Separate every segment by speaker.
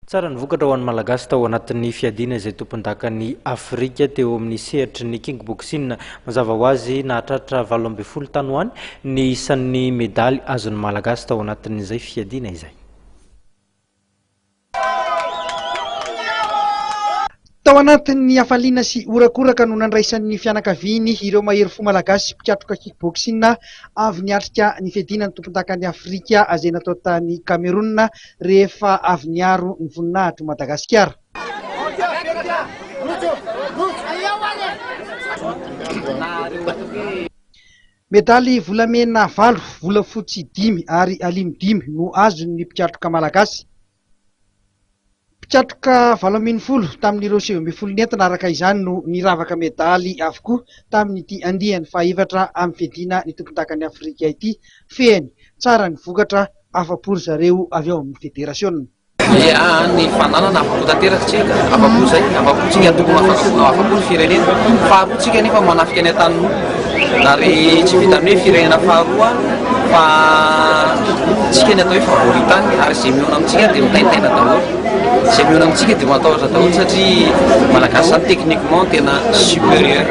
Speaker 1: Tsara ny vokatra ho an'ny Malagasy tao anatin'ny fiadiana izay tompondakan'i Afrika teo amin'ny sehatry ny kickboxing. Mazava ho azy, nahatratra 18 tany ho any ny isan'ny medaly azon'ny Malagasy tao anatin'izay fiadiana izay.
Speaker 2: Tao anatin'ny hafaliana sy horakoraka no nandraisan'ny fianakaviany ireo mahery fo malagasy mpikatroka kickboxing avy niatrika ny fiadiana ny tompondakan'i Afrika izay natao tany Cameroun rehefa avy niaro ny voninahitr'i Madagasikara. Medaly volamena valo, volafotsy dimy ary alimo dimy no azon'ny mpikatroka malagasy. Mpikatroka 18 tamin'ireo 19 nentina araka izany no niravaka medaly avokoa tamin'ity andiany fahaefatra amin'ny fiadiana ny tompondakan'i Afrika ity. Fehiny, tsara ny vokatra, afa-po ry zareo avy ao amin'ny federasiona.
Speaker 3: Ia, ny fananana afa-po tanteraka tsika, afa-po izay, afa-po tsika tokony ho afa-po ny firenena. Faharoa tsika nefa manafika ny an-tanin'olona. Ary tsy vitan'ny hoe firenena faharoa fa tsika ny atao hoe favori tany ary izay mihaona amintsika dia mitaintaina daholo. Izay mihaona amintsika dia matahotra daholo satria Malagasy zany techniquement tena supérieur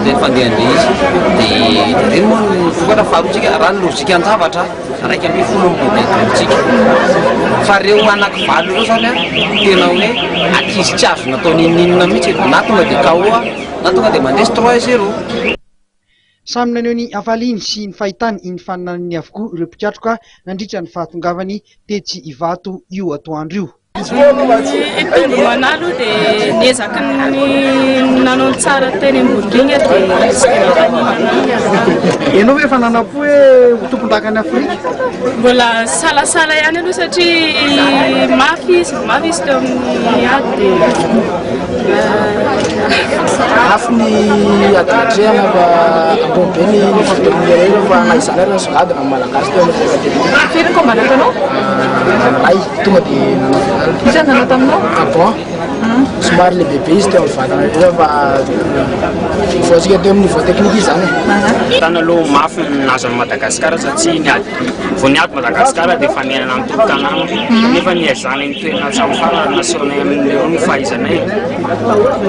Speaker 3: zay ny fandehan'ilay izy. Dia ireny moa ny vokatra faharoa tsika raha ny lojikan-javatra 11 ny modèle d'or-tsika. Fa ireo anaky valo ireo zany an tena hoe ankizy tsy azo natao n'inon'inona mihitsy na tonga dia KO na tonga dia mandresy trois à zéro.
Speaker 2: Samy naneho ny hafaliany sy ny fahitany iny faninanany avokoa ireo mpikatroka nandritra ny fahatongavany tetsy Ivato io atoandro io.
Speaker 4: Ny tombony aloha dia niezaka ny nanao ny tsara teny ambony ringa dia tsy dia nampaninona ahy.
Speaker 2: Ianao ve efa nanam-po hoe ho tompondakan'i Afrika?
Speaker 4: Mbola salasala ihany aloha satria mafy izy, mafy izy teo amin'ny ady dia
Speaker 5: Mafy ny ady natrehana fa ambony be ny niveau technique ireo fa na izany ary nisongadina ny Malagasy teo amin'ny catégorie.
Speaker 4: Firy ny combat nataonao?
Speaker 5: Iray, tonga dia nanao finale.
Speaker 4: Iza no nanao taminao?
Speaker 5: Gabon. Somary lehibebe izy teo amin'ny vatana indrindra fa voatsika teo amin'ny niveau technique izy zany e.
Speaker 6: Tany aloha mafy ny nahazo an'i Madagasikara satria niady vao niady Madagasikara dia efa niainana ny tompon-tanàna nefa niezahana ny toerana hatramin'ny farany ary nasehonay amin'ireo ny fahaizanay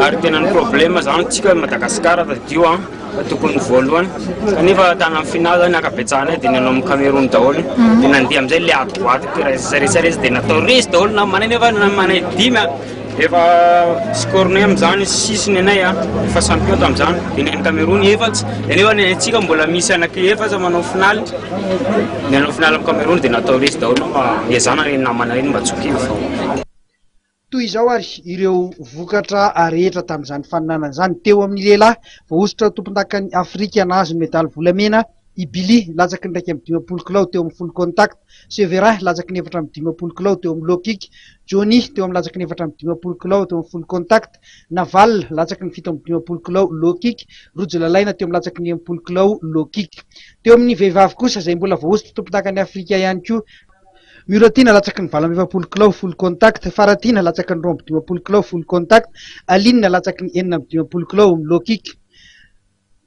Speaker 6: ary tena ny problème zany tsika Madagasikara tadidio an fa tokony voalohany kanefa tany amin'ny finale zany ankabetsahanay dia nanao amin'ny Cameroun daholo dia nandeha amin'izay le ady boaty rehetra dia natao resy daholo namanay nefa namanay dimy an Efa score-nay amin'izany six ny anay a, efa champion tamin'izany, dia ny an'i Cameroun efatra, dia nefa ny antsika mbola misy anaky efatra manao finale, ny hanao finale amin'i Cameroun dia natao resy daholo fa miezahana ireny namana ireny mba tsy ho kivy fa.
Speaker 2: Toy izao ary ireo vokatra rehetra tamin'izany faninanana izany. Teo amin'ny lehilahy, voahosotra ho tompondakan'i Afrika nahazo ny medaly volamena i Billy, latsaky ny 51 kilao teo amin'ny full contact, Severin, latsaky ny 54 kilao teo amin'ny low kick, Johnny, teo amin'ny latsaky ny 54 kilao teo amin'ny full contact, Naval, latsaky ny 57 kilao low kick, Rojo Lalaina teo amin'ny latsaky ny 60 kilao low kick. Teo amin'ny vehivavy kosa, izay mbola voahosotra tompondakan'i Afrika ihany koa, Mioratiana, latsaky ny 48 kilao full contact, Faratiana, latsaky ny 52 kilao full contact, Aline, latsaky ny 56 kilao low kick.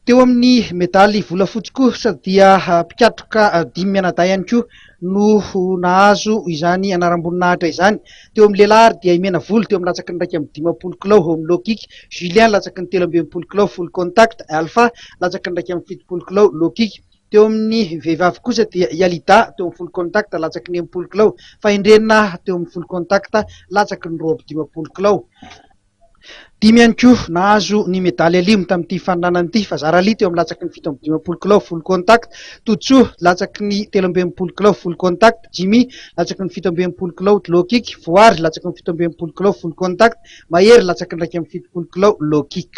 Speaker 2: Teo amin'ny medaly volafotsy kosa dia mpikatroka dimy mianadahy ihany koa no nahazo izany anaram-boninahitra izany. Teo amin'ny lehilahy ary dia i Menavolo teo amin'ny latsaky ny 51 kilao amin'ny low kick, Julien latsaky ny 63 kilao full contact, Alpha latsaky ny 71 kilao low kick. Teo amin'ny vehivavy kosa dia i Alida teo amin'ny full contact latsaky ny 60 kilao, Fahendrena teo amin'ny full contact latsaky ny 52 kilao. Dimy ihany koa nahazo ny medaly alimo tamin'ity faninanana ity, Fazar Ali teo amin'ny latsaky ny 57 kilao full contact, Todisoa latsaky ny 63 kilao full contact, Jimmy latsaky ny 67 kilao low kick, Voary latsaky ny 67 kilao full contact, Mahery latsaky ny 71 kilao low kick.